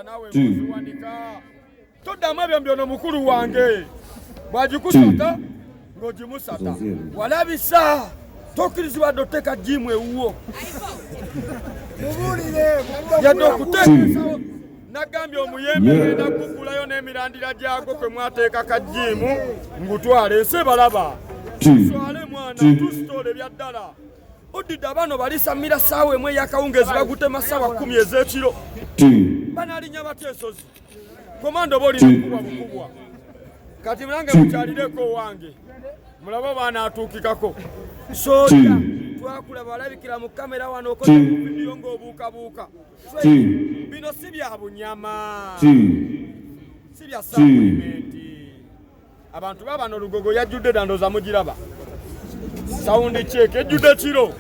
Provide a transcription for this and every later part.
Togenda naawe muziwanika. Toddamu ebyo mbyono mukulu wange bwagikusata ng'ogimusata walabisa tokkirizibwa dde oteeka jiimu ewuwo yadde okuteekasawo nagambye omuyembe genda kugulayo n'emirandira gyagwo kwe mwateeka ka jiimu ngutwale ensi ebalaba tuswale mwana tusitoola ebya ddala Uddidde abaana obalisamira ssaawa emu ey'akawungeezi bagutema ssaawa 10 ez'ekiro. Banalinya batya ensozi? Komando oba olina kukubwa bukubwa. Kati nange mukyalireko owange mulabe oba anaatuukikako. Soja twakulaba walabikira mu kamera wano okoze ku vidiyo ng'obuukabuuka. Bino si bya bunyama, si bya sapulimenti. Abantu babano Lugogo yajjudde dda ndowooza mugiraba. Sound check ejjudde kiro,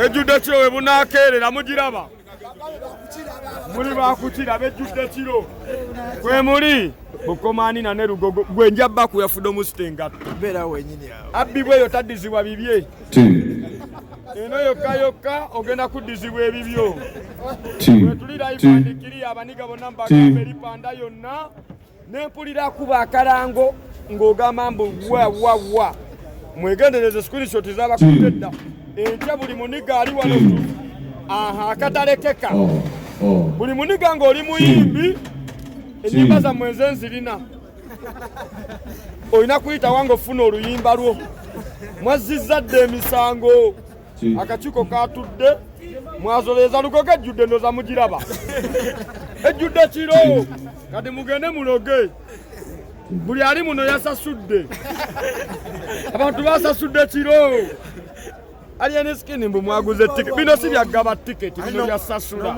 ejjudde kiro we bunaakeerera mugiraba, muli bakukiraba ejjudde kiro kwe muli Bukomanina ne Lugogo gwe nja baku yafudde omusita engatto abbibwa eyo taddizibwa bibye eno yokka yokka ogenda kuddizibwa ebibyo. Wetuli live and clear abaniga bonna mbagamba eri panda yonna nempulira akuba akalango ng'ogamba mbu wa wa wa mwegendereze screenshot zabakutte dda enkya buli muniga ali wano aha akatalekeka buli muniga ng'oli muyimbi ennyimba zammwe nze nzirina olina kuyitawa ng'ofuna oluyimba lwo mwazzizza dda emisango akakiiko katudde mwazoleeza Lugogo ejjudde ndoza mugiraba ejjudde kiro kati mugende muloge buli ali muno yasasudde abantu basasudde kiro Alien Skin mbu mwaguze tiketi bino si byagaba tiketi bino byasasula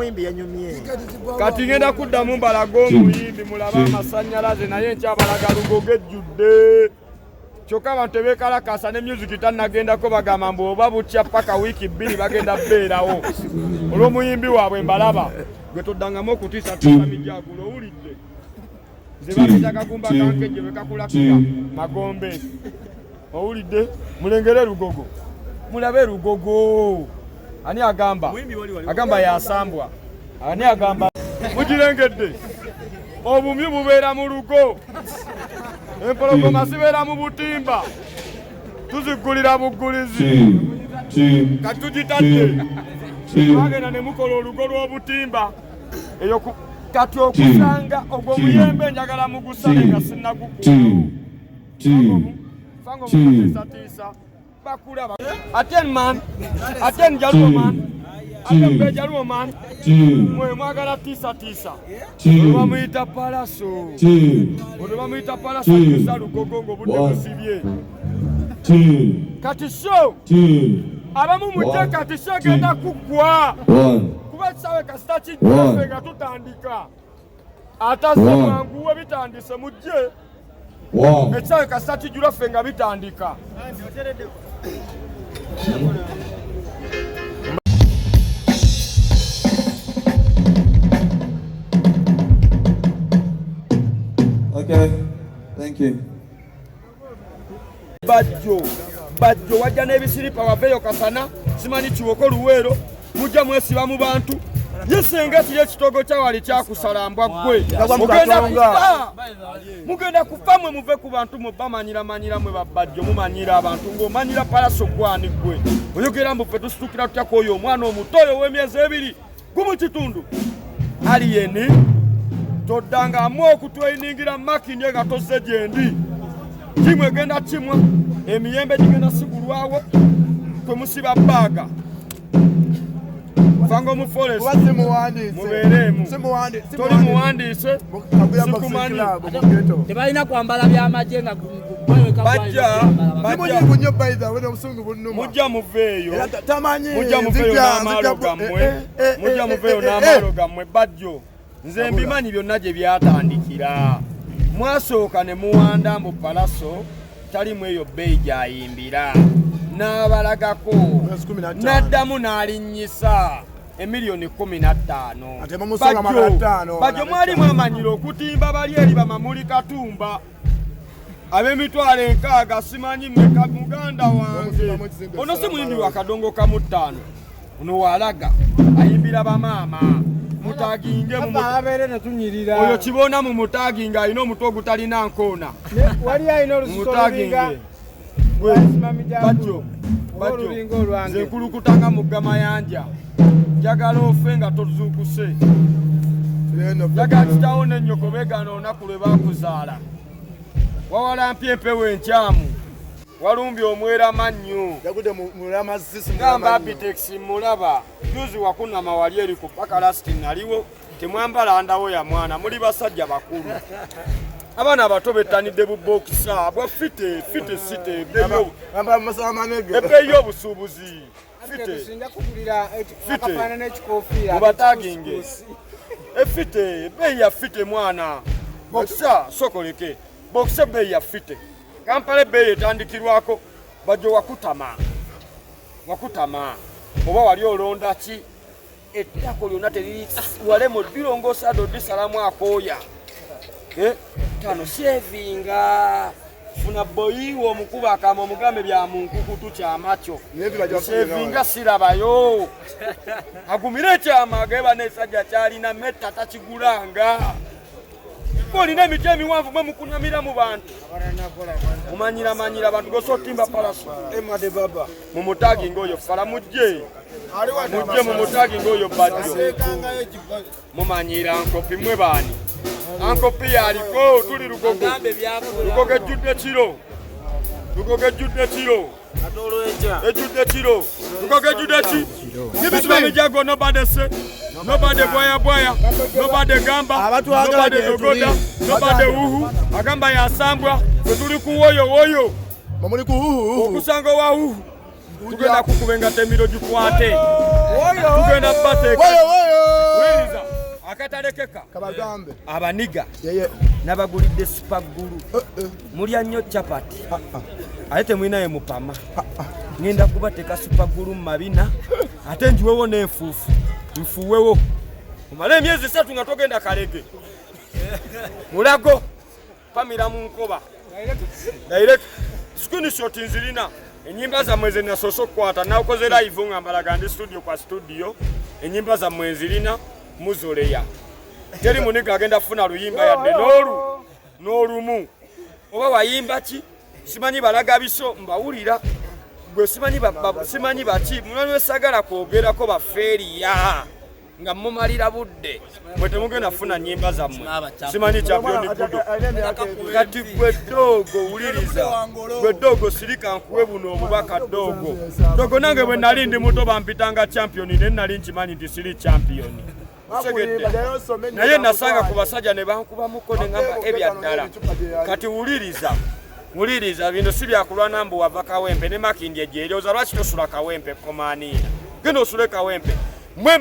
kati ngenda kuddamu mbalaga omuyimbi mulabe amasannyalaze naye nkyabalaga Lugogo ejjudde kyokka abantu tebeekalakaasa ne music tannagendako bagamba mbu oba bukya paka wiiki 2 bagenda beerawo olw'omuyimbi waabwe mbalaba gwe toddangamu okutiisatiisa mijagulo owulidde nze baleeta kagumba kankejje bwe kakulakira magombe owulidde mulengere Lugogo mulabe Lugogo ani agamba agamba yasambwa ani agamba mugirengedde obumyu bubeera mu lugo empologoma zibeera mu butimba tuziggulira buggulizi kati tugitadde twagenda ne mukola olugo lw'obutimba eyo kati okusanga ogwo omuyembe njagala mugusale nga sinnagukuwawo fanga omutiisatiisa bakulaba aten man aten jaluo man aten be jaluo man mwe mwagala tiisa tiisa bamuyita Palaso ono bamuyita Palaso atuusa Lugogo ng'obudde busibye kati so abamu mujje kati so egenda kuggwa kuba ekisaawe kasita kijjaffe nga tutandika atazze mwanguwe bitandise mujje ekisaawe kasita kijjula ffe nga bitandika. Okay, thank you. Bajjo bajjo wajja n'ebisiripa waveeyo kasana simanyi kiwoko luweero mujja mwesiba mu bantu ye senga kiri ekitogo kyawali kyakusala mbwa ggwe mugenda kufa mugenda kufa mwe muve ku bantu mwe bamanyira manyira mwe babajjo mumanyira abantu ng'omanyira Palaso gwani ggwe oyogera mbu ffe tusitukira tutya kwoyo omwana omuto oyo ow'emyezi 2 gumu kitundu aliyeni toddangamu okutweyiningira makindye nga tozze gyendi tiimu egenda kimwa emiyembe gigenda sigulwawo kwe musiba bbaaga fanga omu forest mubeereemu toli muwandiise sikumanyi tebalina kwambala byamagye nga bajja mujja muveeyo mujja muveeyo n'amaalo gammwe mujja muveeyo n'amaalo gammwe bajjo nze mbimanyi byonna gye byatandikira mwasooka ne muwanda mbu Palaso talimu eyo bbeeyi gy'ayimbira n'abalagako n'addamu n'alinnyisa emiliyoni 15 bajjo mwali mwamanyira okutimba bali eri bamamuli Katumba ab'emitwalo 60 simanyi mmeka muganda wange ono si muyimbi wa kadongo kamu 5 ono walaga ayimbira bamaama Mutaginge ababeere netunyirira. Oyo kibona mu mutaginge alina omutwe ogutalina nkoona. Wali alina olususu olulinga Bajjo, Bajjo, nze nkulukutanga mugga Mayanja. Njagala ofe nga tozuukuse. Njagala kitawo n'ennyoko beegaana olunaku lwe baakuzaala. Wawalampye empewo enkyamu. Walumbye omwera mannyo. Gamba Abitex mulaba. Juzi wakunama wali eri ku paka lasiti naliwo. Temwambala ndawo ya mwana, muli basajja bakulu. Abaana abato bettanidde bu boxer bwa fite, fite site, ebbeeyi y'obusuubuzi. Fite. Fite. Mubataginge. Efite, ebbeeyi ya fite mwana. Boxer, sokoleke. Boxer ebbeeyi ya fite. Kampala ebbeeyi etandikirwako bajjo wakutama. Wakutama. Oba wali olonda ki? Ettako lyonna teriri wale mu ddilongoosa ddo ddisalamu akooya. Tano sevinga. Funa boyiwo omukuba akama omugambe bya mu nkukutu kyamakyo. Sevinga sirabayo. Agumire ekyama ageba n'essajja kyalina metta takigulanga. Olina emiti emiwanvu mwe mukunamira mu bantu. Mumanyira manyira abantu gosa otimba palaso. Mu mutagi ng'oyo fala mujje. Mujje mu mutagi ng'oyo bajjo. Mumanyira nkopi mwe baani. Ankopi yaliko tuli Lugogo. Lugogo ejjudde kiro. Lugogo ejjudde kiro. Ejjudde kiro. Lugogo ejjudde ki? Nibisima mijago nobody say. Nobody bwaya bwaya. Nobody gamba. Nobody dogoda. Nobody uhu. Agamba yasambwa. Tuli ku woyo woyo. Mamuli ku uhu. Okusanga wa uhu. Tugenda kukubenga temiro gikwate. Tugenda bateeka. Woyo woyo. Wuliriza. Akatalekeka. Kabagambe. Abaniga. Nabagulidde supagulu. Mulya nnyo chapati. Ate temulinayo mupama. Ngenda kubateeka supagulu mu mabina. Ate njiwewo n'enfuufu. Nfuuwewo. Omale emyezi 3 nga togenda Kalege. Mulago. Pamira mu nkoba. Direct. Screenshot nzirina. Ennyimba zammwe ze nasoose okukwata nakoze live nga mbalaga ndi studio kwa studio. Ennyimba zammwe nzirina muzoleya. Teri muniga agenda kufuna luyimba yadde n'olu n'olumu. Oba wayimba ki? Simanyi balaga biso mbawulira. Gwe simanyi simanyi baki. Munanwe sagala kwogerako bafeeriya. Nga mumalira budde. Mwe temugenda kufuna nnyimba zammwe. Simanyi champion Gudo. Kati gwe ddogo wuliriza. Gwe ddogo sirika nkuwe buno obubaka ddogo. Ddogo nange bwe nali ndi muto bampitanga champion ne nali nkimanyi nti siri champion. Naye nasanga ku basajja ne bankubamuko ne ngamba ebya ddala. Kati wuliriza. Wuliriza bino si byakulwana mbu wava Kawempe ne Makindye gyeri. Oza lwaki tosula Kawempe komaaniina? Genda osule Kawempe. Mwe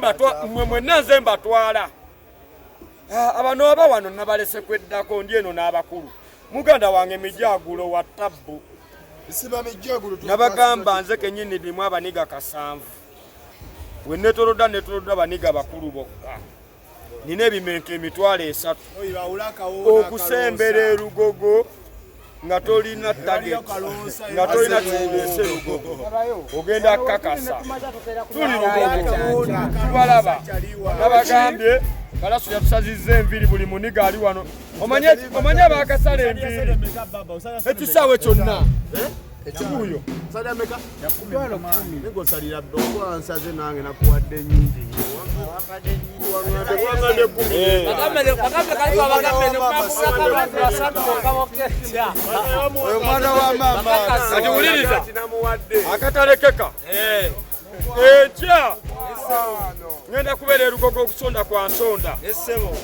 mwenna nze mbatwala. Abano aba wano nabalese kweddako ndi eno n'abakulu. Muganda wange Mijagulo wa tabbu. Nabagamba nze kennyini ndimu abaniga 7. We neetolodda baniga bakulu bokka. Nina ebimenke 300,000. Okusembera erugogo nga tolina target, nga tolina kireese Lugogo. Ogenda kakasa. Tuli Lugogo. Tubalaba. Nabagambye Kalasu yatusazizza enviiri buli muniga ali wano. Omanye abaakasala enviiri. Ekisaawe kyonna. Ekiguyo. Kati wuliriza. Akatalekeka. Enkya ngenda kubeera erugogo okusonda kwa nsonda.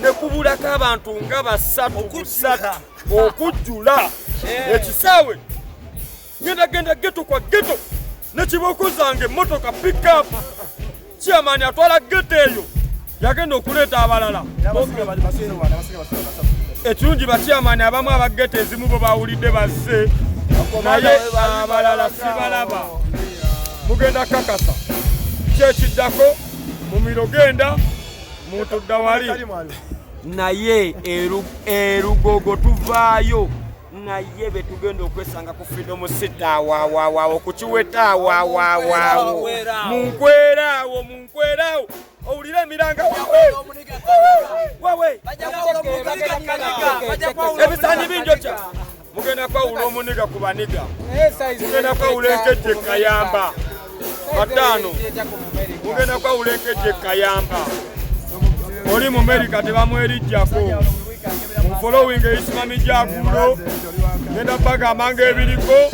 Ne kubulako abantu nga 3 busatu okujjula ekisaawe. Ngenda genda ghetto kwa ghetto ne kibooko zange emmotoka pick up. Chairman atwala ghetto eyo yagenda okuleeta abalala. Ekirungi ba chairman abamu aba ghetto ezimu bo bawulidde bazze, naye abalala sibalaba. Mugenda kakasa. Kyekiddako mumiro genda muntu dda wali. Naye erugogo tuvaayo. Naye be tugenda okwesanga ku Freedom City awaawaawo ku Kiweta awaawaawo. Munkwera awo, munkwera awo. Owulira Emiranga wawe ebisanyi binjokya. Mugenda kwawula omuniga ku baniga, mugenda kwawula enkejje kayamba bataano, mugenda kwawula enkejje kayamba. Oli mu Amerika tebamwerijjako. Mufolowinga eyisimami gyagulo ngenda bagamba ng'ebiriko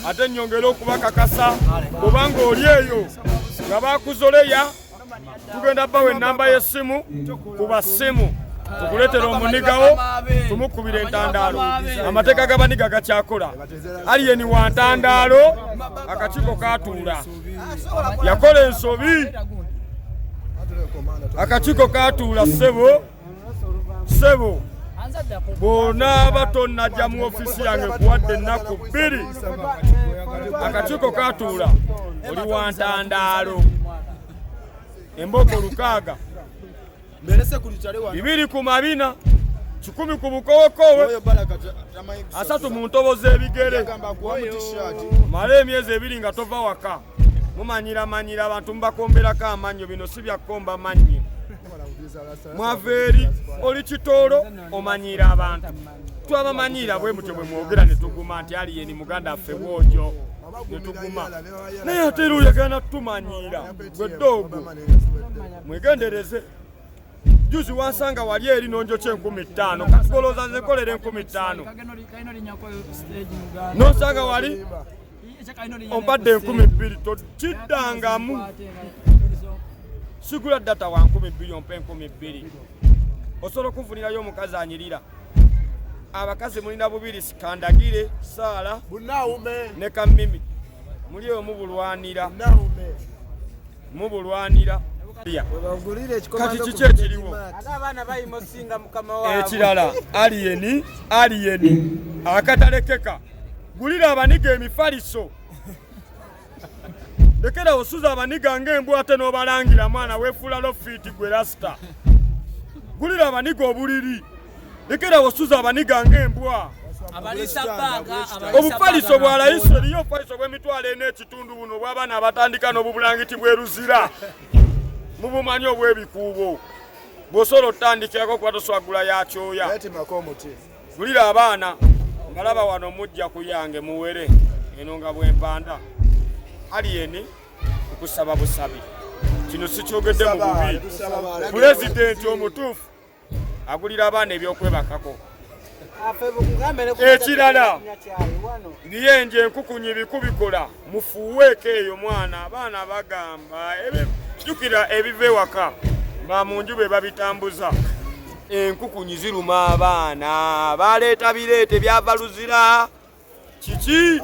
ate nnyongere okubakakasa kubanga oli eyo nga bakuzoleya tugenda bawa ennamba y'essimu kuba ssimu tukuleetera omunigawo tumukubira entandaalo. Amateeka g'abaniga gakyakola. Aliyeni wa ntandaalo, akakiiko katuula yakola ensobi, akakiiko katuula. Ssebo ssebo, bw'onaaba tonnajja mu ofiisi yange kuwadde ennaku 2, akakiiko katuula oli wa ntandaalo. Emboko 6 2 ku mabina, 10 ku bukowokowe, 3 mu ntobo z'ebigere. Mala emyezi 2 nga tova waka. Mumanyira manyira abantu mubakomberako amannyo, bino si bya kukomba mannyo. Mwava eri oli kitoolo omanyiira abantu. Twabamanyira bwe mutyo bwe mwogera ne tuguma nti Aliyeni muganda waffe bw'otyo ne tuguma. Naye ate era oyagala tumanyiira gwe ddoogo. Mwegendereze. Juzi wansanga wali eri n'onjokya 5000, kati golooza nze nkolera 5000. N'onsanga wali ompadde 2000, tokiddangamu. Sigula data wa 2000 ompe 2000. Osobola okunfunirayo omukazi anyirira. Abakazi mulina bubiri, Kandagire, Saala ne Kamimi. Muli eyo mubulwanira. Mubulwanira. Kati kiki ekiriwo? Ekirala Aliyeni, Aliyeni akatalekeka. Gulira abaniga emifaliso. Lekera osuza abaniga ng'embwa ate n'obalangira mwana weefuula lofiiti gwe rasita. Gulira abaniga obuliri. Lekera osuza abaniga ng'embwa. Obufaliso bwa layisi eriyo obufaliso bw'emitwalo 4.5 buno obw'abaana abatandika n'obubulangiti bw'eruzira. Mubumanyi obw'ebikuubo. Bw'osobola otandikirako kuba toswagula ya kyoya. Gulira abaana mbalaba wano mujja kuyange muwere eno nga bwempanda. Aliyeni nkusaba busabi. Kino sikyogedde mu bubi. Pulezidenti omutuufu agulira abaana ebyokwebakako. Ekirala ndiyenje enkukunyi bikubikola mufuuweeko eyo mwana. Abaana bagamba jjukira ebiva ewaka ba mu nju be babitambuza. Enkukunyi ziruma abaana, baleeta bireete byava luzira. Kiki?